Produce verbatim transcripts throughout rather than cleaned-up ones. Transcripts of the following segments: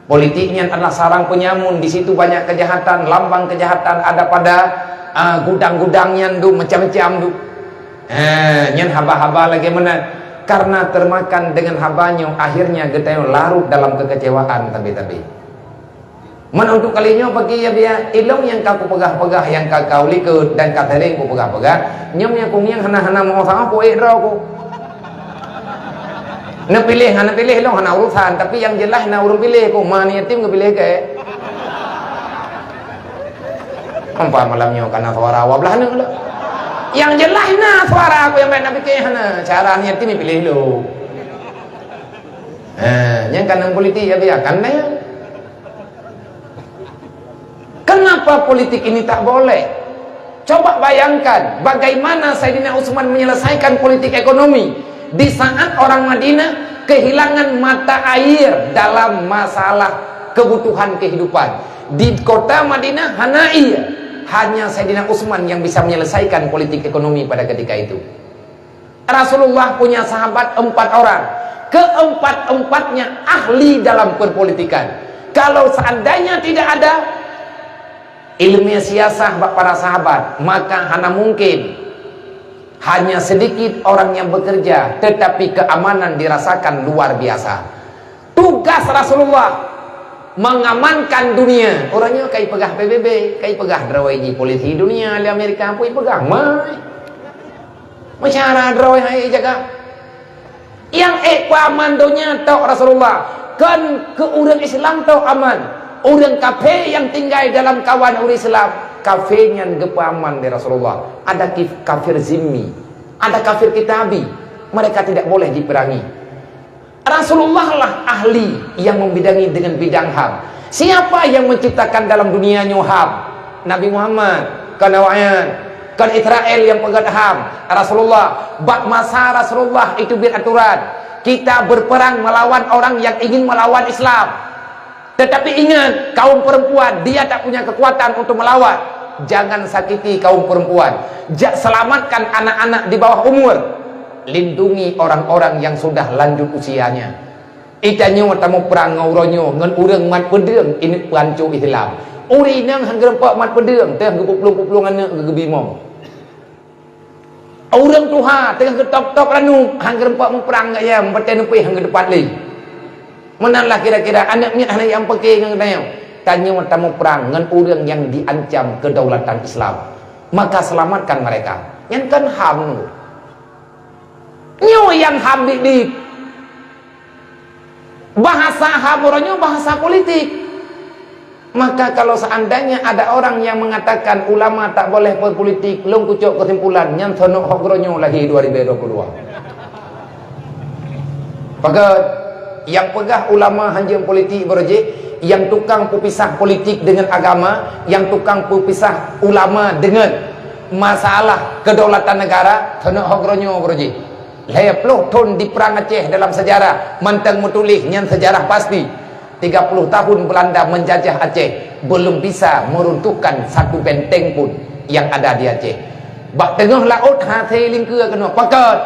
Politik nyan adalah sarang penyamun, di situ banyak kejahatan, lambang kejahatan ada pada, ah, gudang-gudang nyan tu, macam-macam tu. Ha, nyan haba-haba lagèe meunan. Karena termakan dengan haba nyoe, akhirnya geutanyoe larut dalam kekecewaan tabi-tabi. Man untuk kali nyoe bagi ya biya, ilong nyang ka kupeugah-peugah, nyang ka kau likot dan ka sering kupeugah-peugah, nyoe nyang kungieng hana-hana mau sama ku ék droe ku. Neupiléh hana piléh lôn hana urusan, tapi nyang jeulaih na ureuëng piléh ku, ma aneuk yatim geupiléh keu. Ampa malam nyoe kana suara awak blah aneuk lôn. Nyang jeulaih na suara aku nyang bèk na pike hana, cara aneuk yatim piléh lôn. Ha, nyang kana politik ya biarkan na ya. Kenapa politik ini tak boleh? Coba bayangkan bagaimana Saidina Utsman menyelesaikan politik ekonomi di saat orang Madinah kehilangan mata air dalam masalah kebutuhan kehidupan. Di kota Madinah hana air, hanya Saidina Utsman yang bisa menyelesaikan politik ekonomi pada ketika itu. Rasulullah punya sahabat empat orang. Keempat-empatnya ahli dalam perpolitikan. Kalau seandainya tidak ada ilmu siasah bak para sahabat, maka hana mungkin hanya sedikit orang yang bekerja, tetapi keamanan dirasakan luar biasa. Tugas Rasulullah mengamankan dunia. Orang nyoe kai peugah P B B, kai peugah droe ji polisi dunia di Amerika, pun peugah mai. Meusyara droe hai jaga. Yang ék peuaman donya tok Rasulullah, kon keu ureuëng Islam tok aman. Ureuëng kafé yang tinggai dalam kawan ureuëng Islam, kafé nyan geupeuaman lé Rasulullah. Ada kif-, kafir zimmi, ada kafir kitabi. Mereka tidak boleh diperangi. Rasulullah lah ahli yang membidangi dengan bidang ham. Siapa yang menciptakan dalam dunia nyoe ham? Nabi Muhammad, kon awaknyan, kon Israel yang peugét ham. Rasulullah, bak masa Rasulullah itu buet aturan. Kita berperang melawan orang yang ingin melawan Islam. Tetapi ingat, kaum perempuan, dia tak punya kekuatan untuk melawan. Jangan sakiti kaum perempuan. Ja-, selamatkan anak-anak di bawah umur. Lindungi orang-orang yang sudah lanjut usianya. Itanyoe tamuprang ngon uroe nyoe ngon ureuëng mat peudeueng ineuk peuanco Islam. Ureuëng inong han geureumpok mat peudeueng, teuh geupuplueng-puplueng aneuk geubimong. Ureuëng tuha teungoh geutôb-tôb ranup, han geureumpok muprang gaya, meupatéh neupéh han geutupat lé. Meunan lah kira-kira aneuk miet hana nyang peuke ngon geutanyoe. Tanyoe tamuprang ngon ureuëng nyang diancam kedaulatan Islam. Maka selamatkan mereka. Nyan kan ham nyoe. Nyoe nyang ham biet-biet. Bahasa ham uroe nyoe bahasa politik. Maka kalau seandainya ada orang yang mengatakan ulama tak boleh berpolitik, lôn kucok kesimpulan, nyan sonok hok uroe nyoe lahé dua ribu dua puluh dua. Pakat, yang peugah ulama hanjeuet politik beurojek, yang tukang peupisah politik dengan agama, yang tukang peupisah ulama dengan masalah kedaulatan negara, sonok hok uroe nyoe beurojek. Lhèe ploh thon di Prang Aceh dalam sejarah, mantong meutuléh nyan sejarah pasti. Tiga puluh tahun Belanda menjajah Aceh, belum bisa meruntuhkan satu benteng pun yang ada di Aceh. Bak teungoh laôt hase lingkeue keunoe pakat,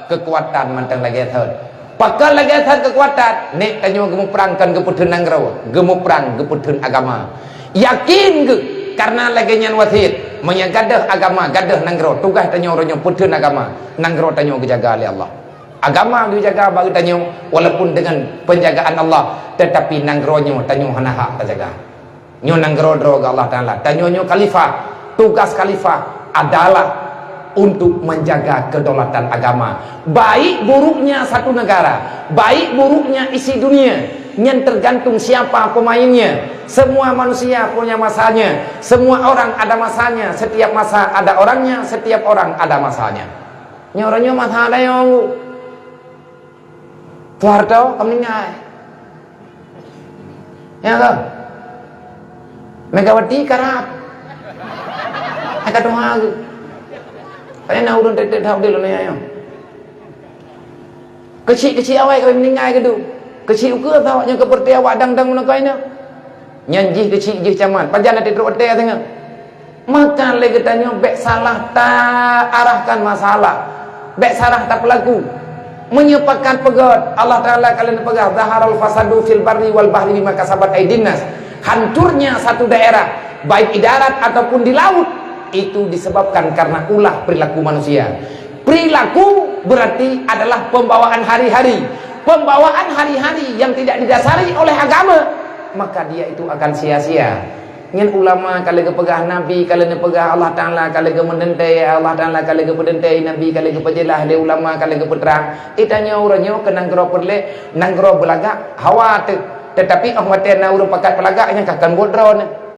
keukuatan mantong lagèe thon. Pakat lagèe thon keukuatan, nèk tanyoe geumuprang kon geupeutheun nanggroe, geumuprang geupeutheun agama. Yakin geuh, karena lagèe nyan wasiet, meunyoe gadôh agama, gadôh nanggroe, tugaih tanyoe uroe nyoe peutheun agama, nanggroe tanyoe geujaga lé Allah. Agama geujaga bak geutanyoe, walaupun dengan penjagaan Allah, tetapi nanggroe nyoe tanyoe hana hak tajaga. Nyoe nanggroe droe geuh Allah Taala. Tanyoe nyoe khalifah, tugas khalifah adalah untuk menjaga kedaulatan agama. Baik buruknya satu negara, baik buruknya isi dunia, nyan tergantung siapa pemainnya. Semua manusia punya masanya, semua orang ada masanya, setiap masa ada orangnya, setiap orang ada masanya. Nyoe uroe nyoe masa dayong. Soeharto ka meuninggai. Ya kan? Megawati karab. Hai ka tuha geuh. Kayaknya na ureuëng tek-tek that udeb lôn nyoe. Keuchik-keuchik awai ka meuninggai geudu. Keuchik ukeue tawak nyoe keupeureuté awak dang-dang meunangkai nyoe. Nyan jih keuchik jih camat. Pajan na titrok watée teungoh. Maka lé geutanyoe bék salah ta arahkan masalah, bék salah tapeulaku. Meunyoe pakat peugét, Allah Taala ka lheueh neupeugah, "Zaharal fasadu fil barri wal bahri bima kasabat aidin nas." Hancurnya satu daerah, baik di darat ataupun di laut, itu disebabkan karena ulah perilaku manusia. Perilaku berarti adalah pembawaan hari-hari. Pembawaan hari-hari yang tidak didasari oleh agama, maka dia itu akan sia-sia. Nyan ulama ka lheueh geupeugah, Nabi ka lheueh neupeugah, Allah Taala ka lheueh geumeudentée, Allah Taala ka lheueh geupeudentée, Nabi ka lheueh geupeujeulaih, lé ulama ka lheueh geupeutrang. Geutanyoe uroe nyoe keu nanggroe peureulée, nanggroe beulagak, hawa teuh. Teutapi óh watée na ureuëng pakat peulagak, nyan ka kon buet droeneuh.